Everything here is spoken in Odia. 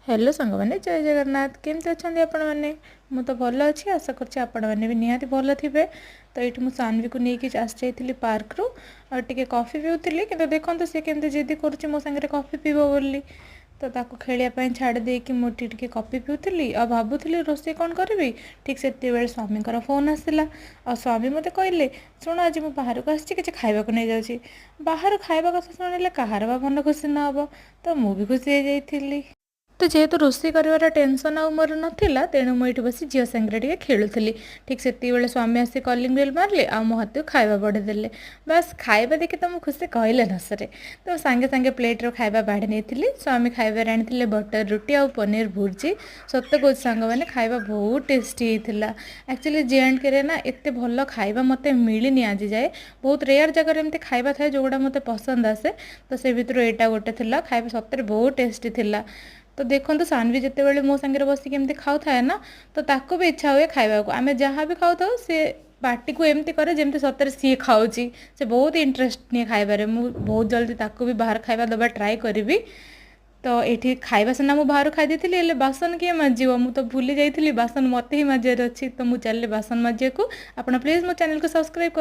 ହ୍ୟାଲୋ ସାଙ୍ଗମାନେ, ଜୟ ଜଗନ୍ନାଥ। କେମିତି ଅଛନ୍ତି ଆପଣମାନେ? ମୁଁ ତ ଭଲ ଅଛି। ଆଶା କରୁଛି ଆପଣମାନେ ବି ନିହାତି ଭଲ ଥିବେ। ତ ଏଇଠି ମୁଁ ସାନ୍ଭିକୁ ନେଇକି ଆସିଯାଇଥିଲି ପାର୍କରୁ ଆଉ ଟିକେ କଫି ପିଉଥିଲି। କିନ୍ତୁ ଦେଖନ୍ତୁ, ସେ କେମିତି ଜିଦି କରୁଛି ମୋ ସାଙ୍ଗରେ କଫି ପିଇବ ବୋଲି। ତ ତାକୁ ଖେଳିବା ପାଇଁ ଛାଡ଼ି ଦେଇକି ମୁଁ ଟିକେ ଟିକେ କଫି ପିଉଥିଲି ଆଉ ଭାବୁଥିଲି ରୋଷେଇ କ'ଣ କରିବି। ଠିକ୍ ସେତିକିବେଳେ ସ୍ୱାମୀଙ୍କର ଫୋନ୍ ଆସିଲା ଆଉ ସ୍ୱାମୀ ମୋତେ କହିଲେ, "ଶୁଣ, ଆଜି ମୁଁ ବାହାରକୁ ଆସିଛି, କିଛି ଖାଇବାକୁ ନେଇଯାଉଛି।" ବାହାରୁ ଖାଇବା କଥା ଶୁଣିଲେ କାହାର ବା ମନ ଖୁସି ନ ହେବ? ତ ମୁଁ ବି ଖୁସି ହେଇଯାଇଥିଲି। ତ ଯେହେତୁ ରୋଷେଇ କରିବାର ଟେନସନ୍ ଆଉ ମୋର ନଥିଲା, ତେଣୁ ମୁଁ ଏଇଠି ବସି ଝିଅ ସାଙ୍ଗରେ ଟିକେ ଖେଳୁଥିଲି। ଠିକ୍ ସେତିକିବେଳେ ସ୍ୱାମୀ ଆସି କଲିଂ ବେଲ୍ ମାରିଲେ ଆଉ ମୋ ହାତକୁ ଖାଇବା ବଢ଼େଇଦେଲେ। ବାସ୍, ଖାଇବା ଦେଖି ତ ମୁଁ ଖୁସି କହିଲେ ନ ସରେ। ତ ସାଙ୍ଗେ ସାଙ୍ଗେ ପ୍ଲେଟ୍ରୁ ଖାଇବା ବାଢ଼ି ନେଇଥିଲି। ସ୍ୱାମୀ ଖାଇବାରେ ଆଣିଥିଲେ ବଟର୍ ରୁଟି ଆଉ ପନିର ଭୁର୍ଜି। ସତ କହୁଛି ସାଙ୍ଗମାନେ, ଖାଇବା ବହୁତ ଟେଷ୍ଟି ହେଇଥିଲା। ଆକ୍ଚୁଆଲି ଜେ ଆଣ୍ଡ କେରେ ନା ଏତେ ଭଲ ଖାଇବା ମୋତେ ମିଳିନି ଆଜି ଯାଏ। ବହୁତ ରେୟାର ଜାଗାରେ ଏମିତି ଖାଇବା ଥାଏ ଯେଉଁଗୁଡ଼ା ମୋତେ ପସନ୍ଦ ଆସେ। ତ ସେ ଭିତରୁ ଏଇଟା ଗୋଟେ ଥିଲା। ଖାଇବା ସତରେ ବହୁତ ଟେଷ୍ଟି ଥିଲା। ତ ଦେଖନ୍ତୁ, ସାନ୍ଭି ଯେତେବେଳେ ମୋ ସାଙ୍ଗରେ ବସିକି ଏମିତି ଖାଉଥାଏ ନା, ତ ତାକୁ ବି ଇଚ୍ଛା ହୁଏ ଖାଇବାକୁ। ଆମେ ଯାହା ବି ଖାଉଥାଉ, ସେ ପାଟିକୁ ଏମିତି କରେ ଯେମିତି ସତରେ ସିଏ ଖାଉଛି। ସେ ବହୁତ ଇଣ୍ଟରେଷ୍ଟ ନିଏ ଖାଇବାରେ। ମୁଁ ବହୁତ ଜଲ୍ଦି ତାକୁ ବି ବାହାର ଖାଇବା ଦେବା ଟ୍ରାଏ କରିବି। ତ ଏଇଠି ଖାଇବା ସିନା ମୁଁ ବାହାରୁ ଖାଇ ଦେଇଥିଲି, ହେଲେ ବାସନ କିଏ ମାଜିବ? ମୁଁ ତ ଭୁଲି ଯାଇଥିଲି ବାସନ ମୋତେ ହିଁ ମାଜିବାର ଅଛି। ତ ମୁଁ ଚାଲିଲି ବାସନ ମାଜିବାକୁ। ଆପଣ ପ୍ଲିଜ୍ ମୋ ଚ୍ୟାନେଲକୁ ସବସ୍କ୍ରାଇବ୍